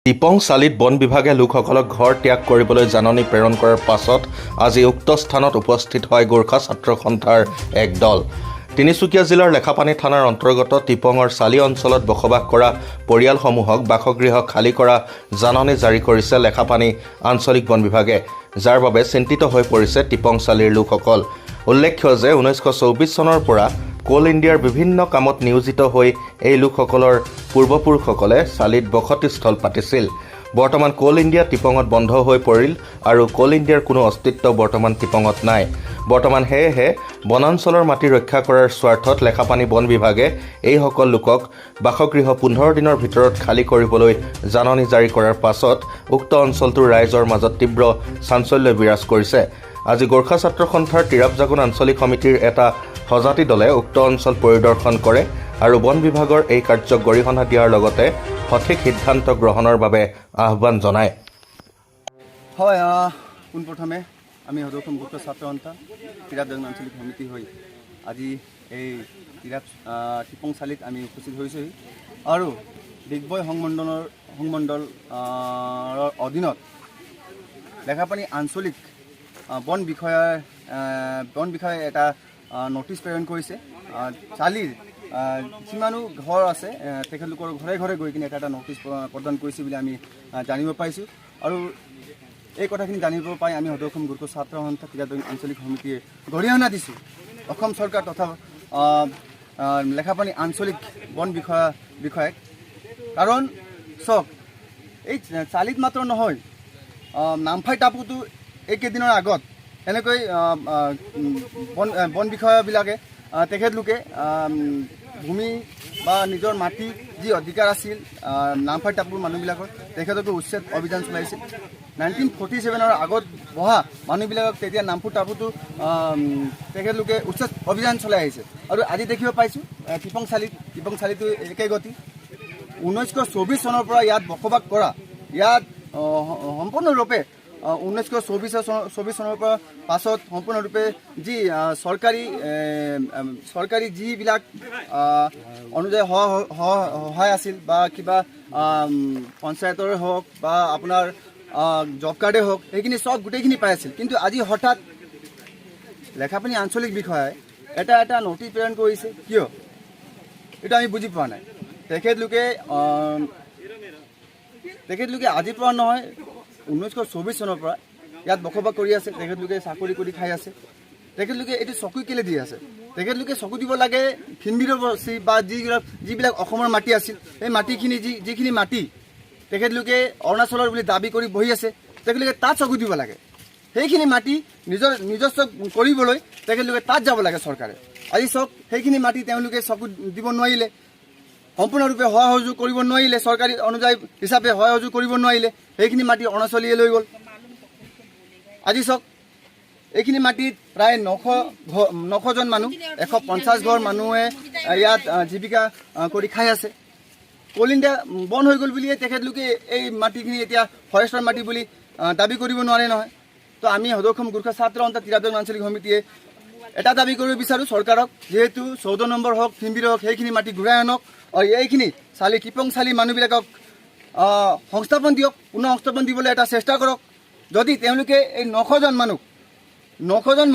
টিপং চালিত বন বিভাগে লোকসকলক ঘৰ ত্যাগ কৰিবলৈ জাননী প্ৰেৰণ কৰাৰ পাছত আজি উক্ত স্থানত উপস্থিত হয় গোৰ্খা ছাত্ৰ সন্থাৰ এক দল। তিনিচুকীয়া জিলাৰ লেখাপানী থানাৰ অন্তৰ্গত টিপঙৰ চালি অঞ্চলত বসবাস কৰা পৰিয়ালসমূহক বাসগৃহ খালী কৰা জাননী জাৰি কৰিছে লেখাপানী আঞ্চলিক বন বিভাগে, যাৰ বাবে চিন্তিত হৈ পৰিছে টিপং চালিৰ লোকসকল। উল্লেখ্য যে 1924 চনৰ পৰা কোল ইণ্ডিয়াৰ বিভিন্ন কামত নিয়োজিত হৈ এই লোকসকলৰ পূৰ্বপুৰুষসকলে চালিত বসতিস্থল পাতিছিল। বৰ্তমান কোল ইণ্ডিয়া টিপঙত বন্ধ হৈ পৰিল আৰু কোল ইণ্ডিয়াৰ কোনো অস্তিত্ব বৰ্তমান টিপঙত নাই। বৰ্তমান সেয়েহে বনাঞ্চলৰ মাটি ৰক্ষা কৰাৰ স্বাৰ্থত লেখাপানী বন বিভাগে এইসকল লোকক বাসগৃহ 15 দিনৰ ভিতৰত খালী কৰিবলৈ জাননী জাৰি কৰাৰ পাছত উক্ত অঞ্চলটোৰ ৰাইজৰ মাজত তীব্ৰ চাঞ্চল্যই বিৰাজ কৰিছে। আজি গোৰ্খা ছাত্ৰ সন্থাৰ টিৰাপ জাগুন আঞ্চলিক সমিতিৰ এটা সজাতি দলে উক্ত অঞ্চল পৰিদৰ্শন কৰে আৰু বন বিভাগৰ এই কাৰ্যক গৰিহণা দিয়াৰ লগতে সঠিক সিদ্ধান্ত গ্ৰহণৰ বাবে আহ্বান জনায়। হয়, পোনপ্ৰথমে আমি সদৌ অসম গোৰ্খা ছাত্ৰ সন্থা টিৰাপ জাগুন আঞ্চলিক সমিতি হৈ আজি এই টিৰাপ টিপং চালিত আমি উপস্থিত হৈছোঁহি আৰু ডিগবৈ সংমণ্ডলৰ অধীনত লেখাপানী আঞ্চলিক বন বিষয়াই এটা ন'টিচ প্ৰেৰণ কৰিছে। চালিৰ যিমানো ঘৰ আছে, তেখেতলোকৰ ঘৰে ঘৰে গৈ কিনে এটা এটা ন'টিচ প্ৰদান কৰিছে বুলি আমি জানিব পাৰিছোঁ। আৰু এই কথাখিনি জানিব পাই আমি সদৌ অসম গোৰ্খা ছাত্ৰ সন্থা টিৰাপ আঞ্চলিক সমিতিয়ে গৰিহণা দিছোঁ অসম চৰকাৰ তথা লেখাপানী আঞ্চলিক বন বিষয়াক। কাৰণ চাওক, এই চালিত মাত্ৰ নহয়, নামফাই টাপুতো এইকেইদিনৰ আগত এনেকৈ আহ, আহ, উম, বন বন বিষয়াবিলাকে তেখেতলোকে ভূমি বা নিজৰ মাটি যি অধিকাৰ আছিল নামফাই টাপুৰ মানুহবিলাকৰ, তেখেতকে উচ্ছেদ অভিযান চলাইছিল। 1947ৰ আগত বহা মানুহবিলাকক তেতিয়া নামফুৰ টাপুতো তেখেতলোকে উচ্ছেদ অভিযান চলাই আহিছে। আৰু আজি দেখিব পাইছোঁ টিপং চালিত, টিপং চালিতো একে গতি। 1924 চনৰ পৰা ইয়াত বসবাস কৰা, ইয়াত সম্পূৰ্ণৰূপে 1924 চনৰ পৰা পাছত সম্পূৰ্ণৰূপে যি চৰকাৰী যিবিলাক অনুযায়ী সহায় আছিল বা কিবা পঞ্চায়তৰে হওক বা আপোনাৰ জব কাৰ্ডেই হওক, সেইখিনি চব গোটেইখিনি পাই আছিল। কিন্তু আজি হঠাৎ লেখাপানী আঞ্চলিক বিষয়াই এটা এটা নটিচ প্ৰেৰণ কৰিছে, কিয় এইটো আমি বুজি পোৱা নাই। তেখেতলোকে আজিৰ পৰা নহয়, 1924 চনৰ পৰা ইয়াত বসবাস কৰি আছে। তেখেতলোকে চাকৰি কৰি খাই আছে। তেখেতলোকে এইটো চকু কেলৈ দি আছে? তেখেতলোকে চকু দিব লাগে ফিনবিৰৰ বস্তি বা যিবিলাক যিবিলাক অসমৰ মাটি আছিল, সেই মাটিখিনি, যিখিনি মাটি তেখেতলোকে অৰুণাচলৰ বুলি দাবী কৰি বহি আছে, তেখেতলোকে তাত চকু দিব লাগে। সেইখিনি মাটি নিজৰ নিজস্ব কৰিবলৈ তেখেতলোকে তাত যাব লাগে চৰকাৰে। আজি চাওক, সেইখিনি মাটি তেওঁলোকে চকু দিব নোৱাৰিলে, সম্পূৰ্ণৰূপে সহায় সহযোগ কৰিব নোৱাৰিলে, চৰকাৰী অনুযায়ী হিচাপে সহায় সহযোগ কৰিব নোৱাৰিলে, সেইখিনি মাটি অৰুণাচলীয়ে লৈ গ'ল। আজি চাওক, এইখিনি মাটিত প্ৰায় 900জন মানুহ, 150 ঘৰ মানুহে ইয়াত জীৱিকা কৰি খাই আছে। কোল ইণ্ডিয়া বন্ধ হৈ গ'ল বুলিয়ে তেখেতলোকে এই মাটিখিনি এতিয়া ফৰেষ্টৰ মাটি বুলি দাবী কৰিব নোৱাৰে নহয়। তো আমি সদৌ অসম গোৰ্খা ছাত্ৰ সন্থা টিৰাপ আঞ্চলিক সমিতিয়ে এটা দাবী কৰিব বিচাৰোঁ চৰকাৰক, যিহেতু 14 নম্বৰ হওক, ফিনবিৰ হওক, সেইখিনি মাটি ঘূৰাই আনক আৰু এইখিনি চালি, টিপং চালি মানুহবিলাকক সংস্থাপন দিয়ক, পুনৰ সংস্থাপন দিবলৈ এটা চেষ্টা কৰক। যদি তেওঁলোকে এই 900জন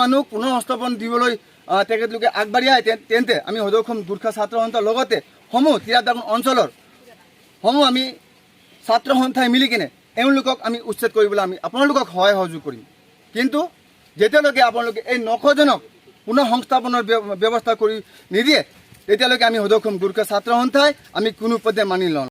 মানুহক পুনৰ সংস্থাপন দিবলৈ তেখেতলোকে আগবাঢ়ি আহে, তেন্তে আমি সদৌ অসম গোৰ্খা ছাত্ৰ সন্থাৰ লগতে সমূহ টিৰাপ অঞ্চলৰ সমূহ আমি ছাত্ৰ সন্থাই মিলি কিনে এওঁলোকক আমি উচ্ছেদ কৰিবলৈ আমি আপোনালোকক সহায় সহযোগ কৰিম। কিন্তু যেতিয়ালৈকে আপোনালোকে এই 900জনক পুনৰ সংস্থাপনৰ ব্যৱস্থা কৰি নিদিয়ে, তেতিয়ালৈকে আমি সদৌ অসম গোৰ্খা ছাত্ৰ সন্থাই আমি কোনো পধ্যে মানি লওঁ